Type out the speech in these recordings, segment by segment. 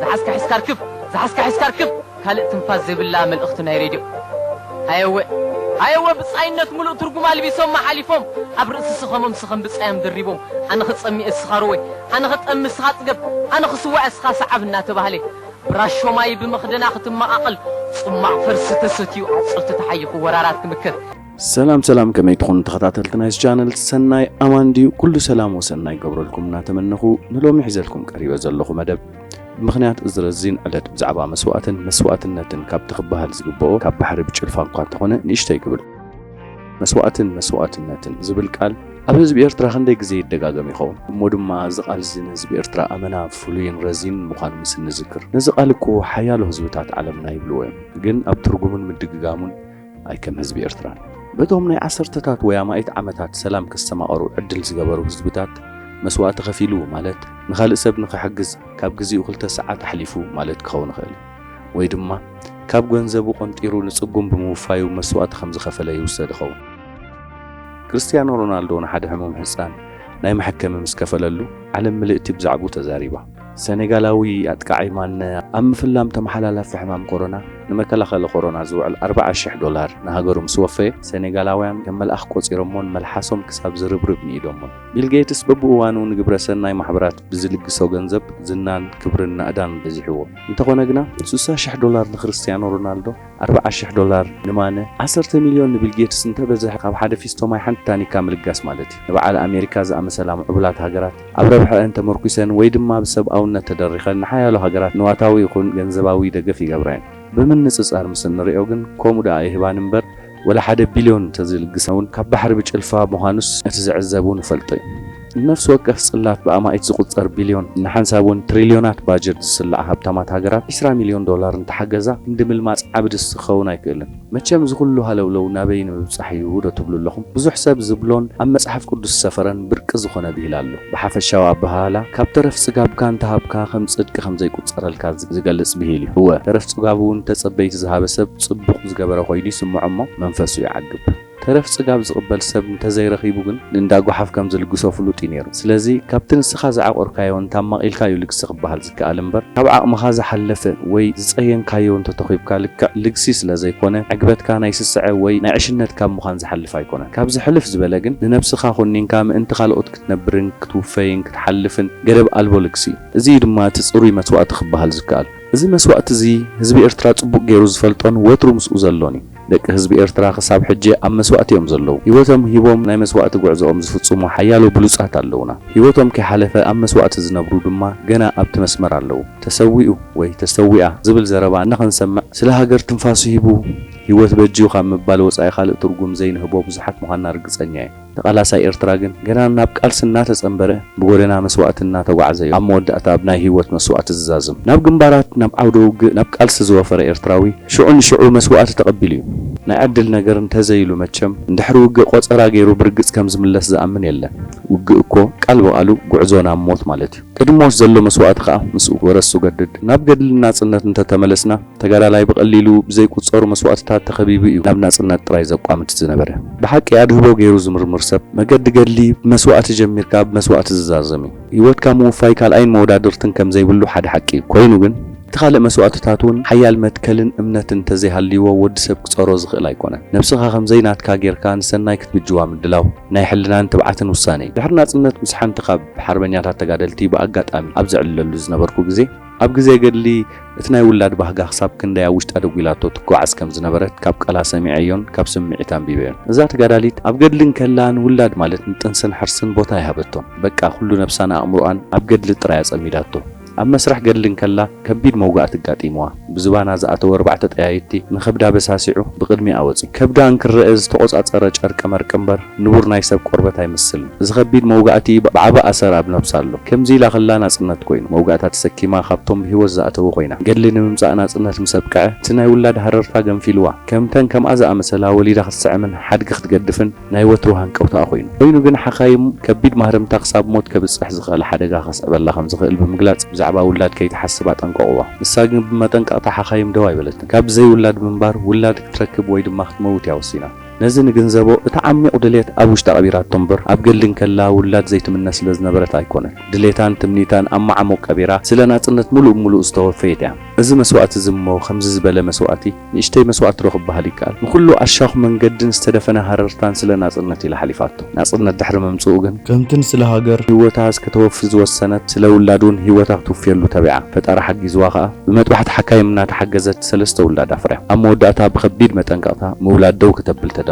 ዝሓዝካ ሒዝካ ርክብ፣ ዝሓዝካ ሒዝካ ርክብ። ካልእ ትንፋስ ዘይብላ መልእኽቲ ናይ ሬድዮ። ኣየወ፣ ኣየወ፣ ብጻይነት ምሉእ ትርጉም ኣልቢሶም ሓሊፎም፣ ኣብ ርእሲ ስኸሞም ስኸም ብጻዮም ደሪቦም፣ ኣነ ክጸምእ እስኻ ርወይ፣ ኣነ ክጠሚ እስኻ ጽገብ፣ ኣነ ክስዋዕ እስኻ ሰዓብ እናተባህለ፣ ብራሾ ማይ ብመኽደና ክትመቓቐል፣ ጽማቕ ፈርሲ ተሰትዩ ኣቑጽልቲ ተሓይኹ ወራራት ክምከት። ሰላም ሰላም፣ ከመይ ትኾኑ ተኸታተልቲ ናይዚ ቻነል? ሰናይ ኣማን ድዩ? ኩሉ ሰላም ወሰናይ ይገብረልኩም እናተመነኹ፣ ንሎሚ ሒዘልኩም ቀሪበ ዘለኹ መደብ፣ ብምኽንያት እዚ ረዚን ዕለት ብዛዕባ መስዋእትን መስዋእትነትን ካብቲ ክበሃል ዝግብኦ ካብ ባሕሪ ብጭልፋ እኳ እንተኾነ ንእሽተይ ክብል። መስዋእትን መስዋእትነትን ዝብል ቃል ኣብ ህዝቢ ኤርትራ ክንደይ ግዜ ይደጋገም ይኸውን? እሞ ድማ እዚ ቃል እዚ ንህዝቢ ኤርትራ ኣመና ፍሉይን ረዚን ምዃኑ ምስ እንዝክር፣ ነዚ ቃል እኮ ሓያሎ ህዝብታት ዓለምና ይብልዎ እዮም፣ ግን ኣብ ትርጉሙን ምድግጋሙን ኣይከም ህዝቢ ኤርትራን። በቶም ናይ ዓሰርተታት ወይ ኣማኢት ዓመታት ሰላም ከስተማቐሩ ዕድል ዝገበሩ ህዝብታት መስዋእቲ ከፊሉ ማለት ንኻልእ ሰብ ንኽሕግዝ ካብ ግዜኡ ክልተ ሰዓት ኣሕሊፉ ማለት ክኸውን ይኽእል እዩ። ወይ ድማ ካብ ገንዘቡ ቆንጢሩ ንጽጉም ብምውፋዩ መስዋእቲ ከም ዝኸፈለ ይውሰድ ይኸውን። ክርስትያኖ ሮናልዶ ንሓደ ሕሙም ህጻን ናይ መሐከሚ ምስ ከፈለሉ፣ ዓለም ምልእቲ ብዛዕባኡ ተዛሪባ። ሰኔጋላዊ ኣጥቃዓይ ማነ ኣብ ምፍላም ተመሓላላፊ ሕማም ኮሮና ንመከላኸሊ ኮሮና ዝውዕል ኣርብዓ ሽሕ ዶላር ንሃገሩ ምስ ወፈየ፣ ሰኔጋላውያን ከም መልኣኽ ቆጺሮሞን መልሓሶም ክሳብ ዝርብርብ ንኢዶሞን። ቢል ጌትስ በብእዋኑ ንግብረ ሰናይ ማሕበራት ብዝልግሶ ገንዘብ ዝናን ክብርን ናእዳን በዚሕዎ። እንተኾነ ግና፣ ስሳ ሽሕ ዶላር ንክርስቲያኖ ሮናልዶ፣ ኣርብዓ ሽሕ ዶላር ንማነ፣ ዓሰርተ ሚልዮን ንቢል ጌትስ እንተበዝሐ ካብ ሓደ ፊስቶ ማይ ሓንቲ ታኒካ ምልጋስ ማለት እዩ። ንበዓል ኣሜሪካ ዝኣመሰላ ምዕቡላት ሃገራት ኣብ ረብሐአን ተመርኲሰን ወይ ድማ ብሰብኣውነት ተደሪኸን ንሓያሎ ሃገራት ንዋታዊ ይኹን ገንዘባዊ ደገፍ ይገብራ እየን። ብምንጽጻር ምስ እንሪኦ ግን ከምኡ ደኣ ይህባን እምበር ወላ ሓደ ቢልዮን እንተዝልግሳ እውን ካብ ባሕሪ ብጭልፋ ምዃኑስ እቲ ዝዕዘብ እውን ይፈልጦ እዩ። ነፍሲ ወከፍ ጽላት ብኣማኢት ዝቑጸር ቢልዮን ንሓንሳብ እውን ትሪልዮናት ባጀት ዝስልዓ ሃብታማት ሃገራት ዒስራ ሚልዮን ዶላር እንተሓገዛ ክንዲ ምልማጽ ዓቢ ድስቲ ክኸውን ኣይክእልን። መቸም እዚ ኩሉ ሃለውለው ናበይ ንምብጻሕ እዩ ዶ ትብሉ ኣለኹም? ብዙሕ ሰብ ዝብሎን ኣብ መጽሓፍ ቅዱስ ዝሰፈረን ብርቂ ዝኾነ ብሂል ኣሎ። ብሓፈሻዊ ኣበሃህላ ካብ ተረፍ ጽጋብካ እንተሃብካ ከም ጽድቂ ከም ዘይቁጸረልካ ዝ-፣ ዝገልጽ ብሂል እዩ። እወ፣ ተረፍ ጽጋቡ እንተጸበይቲ ዝሃበ ሰብ ጽቡቕ ዝገበረ ኮይኑ ይስምዖ እሞ መንፈሱ ይዓግብ። ተረፍ ጽጋብ ዝቕበል ሰብ እንተዘይረኺቡ ግን ንእንዳ ጓሓፍ ከም ዝልግሶ ፍሉጥ እዩ ነይሩ። ስለዚ ካብቲ ንስኻ ዝዓቆርካዮ እንተ ኣማቒልካ እዩ ልግሲ ክበሃል ዝከኣል እምበር ካብ ዓቕምኻ ዝሓለፈ ወይ ዝጸየንካዮ እንተተኺብካ ልክዕ ልግሲ ስለ ዘይኮነ ዕግበትካ ናይ ስስዐ ወይ ናይ ዕሽነት ካብ ምዃን ዝሓልፍ ኣይኮነን። ካብዚ ሕልፍ ዝበለ ግን ንነብስኻ ኮኒንካ ምእንቲ ካልኦት ክትነብርን ክትውፈይን ክትሓልፍን ገደብ ኣልቦ ልግሲ እዩ። እዚ እዩ ድማ እቲ ጽሩይ መስዋእቲ ክበሃል ዝከኣል። እዚ መስዋእቲ እዚ ህዝቢ ኤርትራ ጽቡቕ ገይሩ ዝፈልጦን ወትሩ ምስኡ ዘሎን እዩ። ደቂ ህዝቢ ኤርትራ ክሳብ ሕጂ ኣብ መስዋእቲ እዮም ዘለዉ። ህይወቶም ሂቦም ናይ መስዋእቲ ጉዕዞኦም ዝፍጽሙ ሓያሎ ብሉጻት ኣለዉና። ህይወቶም ከይሓለፈ ኣብ መስዋእቲ ዝነብሩ ድማ ገና ኣብቲ መስመር ኣለዉ። ተሰዊኡ ወይ ተሰዊኣ ዝብል ዘረባ እናኸንሰምዕ ስለ ሃገር ትንፋሱ ሂቡ ህይወት በጅዩ ካብ ምባል ወጻኢ ካልእ ትርጉም ዘይንህቦ ብዙሓት ምዃንና ርግጸኛ እየ። ተቓላሳይ ኤርትራ ግን ገና ናብ ቃልሲ እናተጸንበረ፣ ብጎደና መስዋእቲ እናተጓዕዘ እዩ ኣብ መወዳእታ ኣብ ናይ ህይወት መስዋእቲ ዝዛዝም። ናብ ግንባራት፣ ናብ ዓውደ ውግእ፣ ናብ ቃልሲ ዝወፈረ ኤርትራዊ ሽዑ ንሽዑ መስዋእቲ ተቐቢሉ እዩ። ናይ ዕድል ነገር እንተዘይሉ መቸም፣ እንድሕሪ ውግእ ቆጸራ ገይሩ ብርግጽ ከም ዝምለስ ዝኣምን የለን። ውግእ እኮ ቃል ብቓሉ ጉዕዞ ናብ ሞት ማለት እዩ። ቅድሚ ሞት ዘሎ መስዋእቲ ከኣ ምስኡ ወረሱ ገድድ። ናብ ገድሊ ናጽነት እንተተመለስና፣ ተጋዳላይ ብቐሊሉ ብዘይቁጸሩ መስዋእትታት ተኸቢቡ እዩ ናብ ናጽነት ጥራይ ዘቋምት ዝነበረ። ብሓቂ ኣድህቦ ገይሩ ዝምርምር ሰብ፣ መገዲ ገድሊ ብመስዋእቲ ጀሚርካ ብመስዋእቲ ዝዛዘም እዩ። ህይወትካ ምውፋይ ካልኣይን መወዳድርትን ከም ዘይብሉ ሓደ ሓቂ እዩ። ኮይኑ ግን፣ እቲ ካልእ መስዋእትታት እውን ሓያል መትከልን እምነትን እንተዘይሃልይዎ ወዲ ሰብ ክጸሮ ዝኽእል ኣይኮነን። ነብስኻ ከም ዘይናትካ ጌርካ ንሰናይ ክትብጅዋ ምድላው ናይ ሕልናን ትብዓትን ውሳነ እዩ። ድሕሪ ናጽነት ምስ ሓንቲ ካብ ሓርበኛታት ተጋደልቲ ብኣጋጣሚ ኣብ ዘዕልለሉ ዝነበርኩ ግዜ፣ ኣብ ግዜ ገድሊ እቲ ናይ ውላድ ባህጋ ክሳብ ክንደይ ኣብ ውሽጣ ደጒላቶ ትጓዓዝ ከም ዝነበረት ካብ ቃላ ሰሚዐዮን ካብ ስምዒት ኣንቢበዮን። እዛ ተጋዳሊት ኣብ ገድሊ እንከላ ንውላድ ማለት ንጥንስን ሕርስን ቦታ ኣይሃበቶን። በቃ ኩሉ ነብሳን ኣእምሮኣን ኣብ ገድሊ ጥራይ ኣጸሚዳቶ። ኣብ መስርሕ ገድሊ እንከላ ከቢድ መውጋእቲ ኣጋጢምዋ። ብዝባና ዝኣተወ ኣርባዕተ ጠያይቲ ንኸብዳ በሳሲዑ ብቕድሚኣ ወጺኡ። ከብዳ እንክረአ ዝተቖጻጸረ ጨርቂ መርቂ እምበር ንቡር ናይ ሰብ ቆርበት ኣይመስልን። እዚ ከቢድ መውጋእቲ ብዓቢ ኣሰር ኣብ ነብሳ ኣሎ። ከምዚ ኢላ ከላ ናጽነት ኮይኑ፣ መውጋእታ ተሰኪማ ካብቶም ብህይወት ዝኣተዉ ኮይና፣ ገድሊ ንምምጻእ ናጽነት ምስ ኣብቅዐ፣ እቲ ናይ ውላድ ሃረርታ ገንፊልዋ። ከምተን ከምኣ ዝኣመሰላ ወሊዳ ክትስዕምን ሓድጊ ክትገድፍን ናይ ወትሩ ሃንቀውታኣ ኮይኑ። ኮይኑ ግን ሓኻይም ከቢድ ማህረምታ ክሳብ ሞት ከብጽሕ ዝኽእል ሓደጋ ከስዕበላ ከም ዝኽእል ብምግላጽ፣ ብዛዕባ ውላድ ከይትሓስብ ኣጠንቀቕዋ። ንሳ ግን ብመጠንቀቕታ ሓኻይም ደው ኣይበለትን። ካብ ዘይውላድ ምንባር፣ ውላድ ክትረክብ ወይ ድማ ክትመውት እያ ወሲና። ነዚ ንግንዘቦ፣ እቲ ዓሚቕ ድሌት ኣብ ውሽጣ ቀቢራቶ እምበር፣ ኣብ ገድሊ እንከላ ውላድ ዘይትምነ ስለ ዝነበረት ኣይኮነን። ድሌታን ትምኒታን ኣብ መዓሙቕ ቀቢራ፣ ስለ ናጽነት ምሉእ ብምሉእ ዝተወፈየት እያ። እዚ መስዋእቲ እዚ እሞ፣ ከምዚ ዝበለ መስዋእቲ፣ ንእሽተይ መስዋእቲ ዶ ክበሃል ይከኣል? ንኹሉ ኣሻኹ መንገድን ዝተደፈነ ሃረርታን ስለ ናጽነት ኢላ ሓሊፋቶ። ናጽነት ድሕሪ ምምጽኡ ግን፣ ከምቲ ንስለ ሃገር ህይወታ እስከተወፊ ዝወሰነት፣ ስለ ውላድ እውን ህይወታ ክትውፍየሉ ተቢዓ። ፈጣሪ ሓጊዝዋ ከኣ፣ ብመጥባሕቲ ሓካይም እናተሓገዘት ሰለስተ ውላድ ኣፍርያ። ኣብ መወዳእታ ብኸቢድ መጠንቀቕታ ምውላድ ደው ክተብል ተደሪኻ።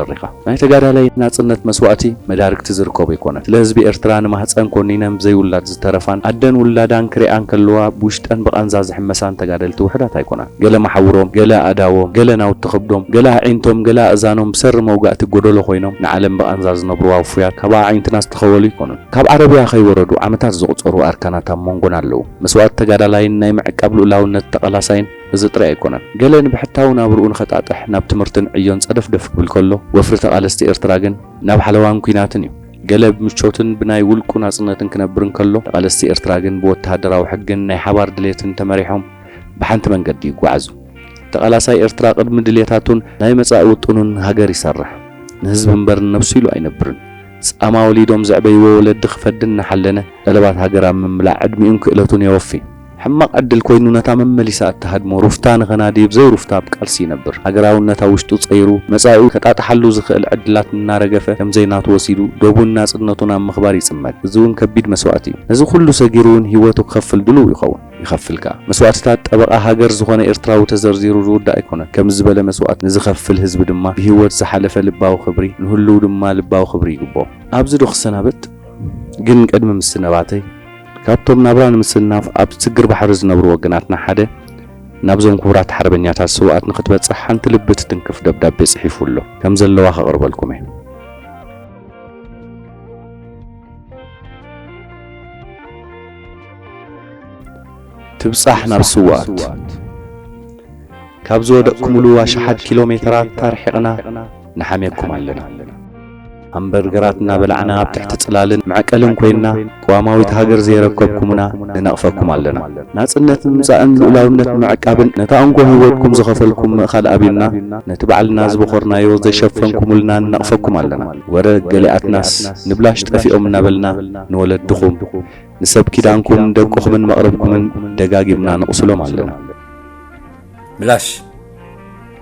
ናይ ተጋዳላይ ናጽነት መስዋእቲ መዳርግቲ ዝርከቦ ኣይኮነን። ስለ ህዝቢ ኤርትራ ንማህጸን ኮኒነን ብዘይ ውላድ ዝተረፋን ኣደን ውላዳን ክሪኣ እንከለዋ ብውሽጠን ብቓንዛ ዝሕመሳን ተጋደልቲ ውሑዳት ኣይኮናን። ገለ መሓውሮም፣ ገለ ኣእዳዎም፣ ገለ ናውቲ ከብዶም፣ ገለ ኣዒንቶም፣ ገለ ኣእዛኖም ብሰሪ መውጋእቲ ጎደሎ ኮይኖም ንዓለም ብቓንዛ ዝነብሩ ኣውፉያት ካብ ኣዒንትና ዝተኸወሉ ኣይኮኑን። ካብ ዓረብያ ከይወረዱ ዓመታት ዘቑጸሩ ኣርካናት ኣብ መንጎና ኣለዉ። መስዋእቲ ተጋዳላይን ናይ ምዕቃብ ልኡላውነት ተቓላሳይን እዚ ጥራይ ኣይኮነን። ገለ ንብሕታዊ ናብርኡ ንኸጣጥሕ ናብ ትምህርትን ዕዮን ጸደፍደፍ ክብል ከሎ፣ ወፍሪ ተቓለስቲ ኤርትራ ግን ናብ ሓለዋን ኲናትን እዩ። ገለ ብምቾትን ብናይ ውልቁ ናጽነትን ክነብር እንከሎ፣ ተቓለስቲ ኤርትራ ግን ብወተሃደራዊ ሕግን ናይ ሓባር ድሌትን ተመሪሖም ብሓንቲ መንገዲ ይጓዓዙ። ተቓላሳይ ኤርትራ ቅድሚ ድሌታቱን ናይ መጻኢ ውጥኑን ንሃገር ይሰርሕ። ንህዝቢ እምበር ንነብሱ ኢሉ ኣይነብርን። ጻማ ወሊዶም ዘዕበይዎ ወለዲ ክፈዲ እናሓለነ፣ ጠለባት ሃገር ኣብ ምምላእ ዕድሚኡን ክእለቱን የወፊ። ሕማቕ ዕድል ኮይኑ ነታ መመሊሳ እትሃድሞ ሩፍታ ንኸናዲ ብዘይ ሩፍታ ኣብ ቃልሲ ይነብር። ሃገራውነት ኣብ ውሽጡ ጸይሩ፣ መጻኢኡ ከጣጥሓሉ ዝኽእል ዕድላት እናረገፈ፣ ከም ዘይናቱ ወሲዱ ዶቡን ናጽነቱን ኣብ ምኽባር ይጽመድ። እዚ እውን ከቢድ መስዋእቲ እዩ። ነዚ ኩሉ ሰጊሩ እውን ህይወቱ ክኸፍል ድሉው ይኸውን። ይኸፍል ከኣ። መስዋእትታት ጠበቓ ሃገር ዝኾነ ኤርትራዊ ተዘርዚሩ ዝውዳእ ኣይኮነን። ከምዚ ዝበለ መስዋእቲ ንዝኸፍል ህዝቢ ድማ ብህይወት ዝሓለፈ ልባዊ ክብሪ፣ ንህሉው ድማ ልባዊ ክብሪ ይግብኦ። ኣብዚ ዶ ክሰናበት? ግን ቅድሚ ምስናባተይ፣ ካብቶም ናብራ ንምስናፍ ኣብ ስግር ባሕሪ ዝነብሩ ወገናትና ሓደ፣ ናብዞም ክቡራት ሓርበኛታት ስውኣት ንኽትበጽሕ ሓንቲ ልቢ ትትንክፍ ደብዳቤ ጽሒፉ ኣሎ። ከም ዘለዋ ከቕርበልኩም እየ። ትብጻሕ ናብ ስውኣት። ካብ ዝወደቕኩምሉ ኣሽሓት ኪሎ ሜተራት ኣርሒቕና ንሓምየኩም ኣለና። ሃምበርገራት እናበላዕና ኣብ ትሕቲ ጽላልን መዕቀልን ኮይንና፣ ቅዋማዊት ሃገር ዘየረከብኩምና ንነቕፈኩም ኣለና። ናጽነት ንምምጻእን ልኡላውነት ንምዕቃብን ነታ እንኮ ህይወትኩም ዝኸፈልኩም ምእኻል ኣቢልና፣ ነቲ ባዕልና ዝበኾርናዮ ዘይሸፈንኩምልና ንነቕፈኩም ኣለና። ወረ ገሊኣትናስ ንብላሽ ጠፊኦም እናበልና ንወለድኹም፣ ንሰብ ኪዳንኩም፣ ደቅኹምን መቕርብኩምን ደጋጊምና ንቕስሎም ኣለና። ብላሽ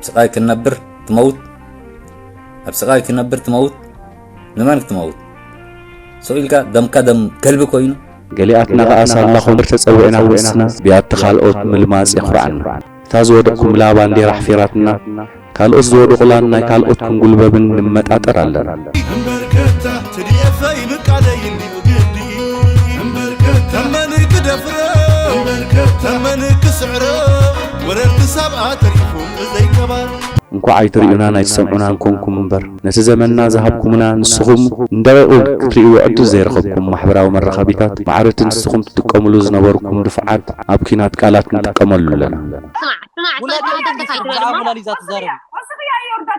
ስቓይ ክነብር ትመውት፣ ኣብ ስቓይ ክነብር ትመውት። ንመን ክትመውት? ስቕ ኢልካ ደምካ ደም ከልቢ ኮይኑ። ገሊኣትና ኸኣ ሳላኹም ተጸዊዕና ክንስና፣ ብያቲ ካልኦት ምልማጽ የኹርዓና። እታ ዝወደቕኩምላ ባንዴራ ኣሕፊራትና፣ ካልኦት ዝወደቑላን ናይ ካልኦት ክንጉልበብን ንመጣጠር ኣለና። እምበርከታ ትድኤፈይ ምቃለይ እንዲኡ ግዲ። እምበርከታ ተመን ክደፍሮ፣ እምበርከታ ተመን ክስዕሮ፣ ወረርቲ ሰብኣ ተሪፉ ብዘይከባር። እንኳዕ ኣይትርእዩናን ኣይትሰምዑናን ኮንኩም እምበር፣ ነቲ ዘመንና ዝሃብኩምና ንስኹም ንደቂቑ ክትርእይዎ ዕድል ዘይረኸብኩም ማሕበራዊ መራኸቢታት፣ ማዕረ እቲ ንስኹም ትጥቀሙሉ ዝነበርኩም ድፍዓት ኣብ ኲናት ቃላት ንጥቀመሉ ኣለና። ስማዕ፣ ስማዕ፣ ውላድ ስማዕ፣ ስማዕ፣ ብዛዕባ ስማዕ። ውላድ እዛ ትዛረብ።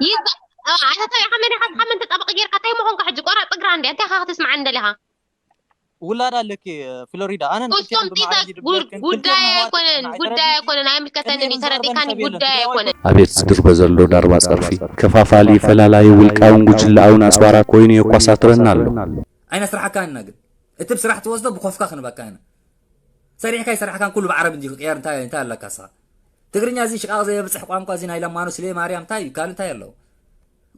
ይዛ-፣ አ፣ ኣታ እንታይ ኢኻ መን ኢኻ? ካብ መን ተጣበቂ ጌርካ? እንታይ ምኾንካ ሕጂ? ቆራጽ እግራ እንዴ? እንታይ ኢኻ ክትስምዓኒ ደሊኻ? ውላድ ኣለኪ፣ ፍሎሪዳ። ኣነ ንክልቲኣን እሶም ብማዕረ ጢጠት ይድብለክን፣ ጉድ-፣ ክልቲኦም ጉዳይ ኣሕዋት ኣይኮነን፣ ክኾና ጉዳይ ኣይደልን። ኣይኮነን። ኣይምልከተንን እዩ። ኣይደልን፣ ተረዲእካኒ? ዝዛረበኒ ሰብ የለን። ጉዳይ ትግራዋይ ኣይኮነን። ኣቤት ዝድርበ ዘሎ ዳርባ ጸርፊ፣ ከፋፋሊ፣ ፈላላዪ፣ ውልቃውን ጉጅለኣውን ኣጽዋራት ኮይኑ የኳሳትረና ኣሎ። ኣይነስርሓካን ኢና ግን። እቲ ብስራሕ ትወስዶ ብኮፍካ ክንበካ ኢና። ሰሪሕካ ኣይሰራሕካን ኩሉ ብዓረብ እንዲ ክቅየር እንታይ፣ እንታይ ኣለካ ንስኻ? ትግርኛ እዚ ሽቓቕ ዘየብጽሕ ቋንቋ እዚ ናይ ለማኖ ስሌ ማርያም እንታይ እዩ? ካልእ እንታይ ኣለዎ?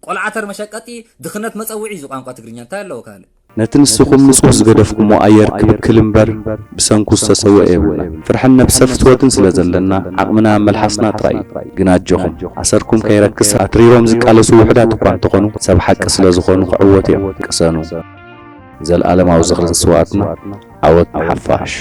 ቆልዓ ተር መሸቀጢ ድኽነት መጸውዒ እዩ እዚ ቋንቋ ትግርኛ እንታይ ኣለዎ ካልእ? ነቲ ንስኹም ንጹህ ዝገደፍኩሞ ኣየር ክብክል እምበር ብሰንኩ ዝተሰውአ የብልናን። ፍርሕን ነብሰ ፍትወትን ስለ ዘለና ዓቕምና ኣብ መልሓስና ጥራይ እዩ። ግን ኣጆኹም፣ ኣሰርኩም ከይረክስ ኣትሪሮም ዝቃለሱ ውሑዳት እኳ እንተኾኑ ሰብ ሓቂ ስለ ዝኾኑ ክዕወቱ እዮም። ቅሰኑ። ዘልኣለማዊ ዝኽሪ ንስውኣትና። ዓወት ንሓፋሽ።